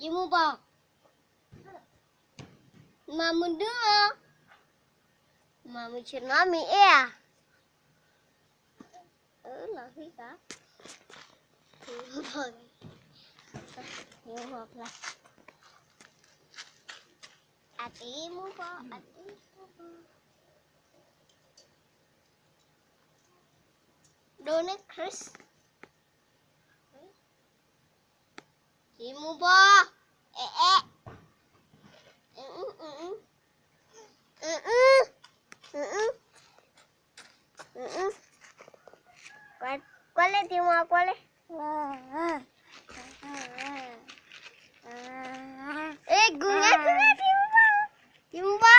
ယမူဘီ, မၤမုာ်ဒုးအီၤ, မၤမုာ်ဆ့ၣ်နီၤမ့ၢ်အဲၣ်ဧါ, လီၤဟံၣ်ကါ, ယမူဘီ, ယမူဘီဖျါ, အတံၤမူဘီ, အတံၤမူဘီ, ဒိးန့ၢ် Chris, ယမူဘီ, အဲၣ်အဲၣ်, အ, ကွၢ်လၢတံၤမူ, ကွၢ်လၢ, အဲ ကူညါကူညါ, တံၤမူဘီ, တံၤမူဘီ,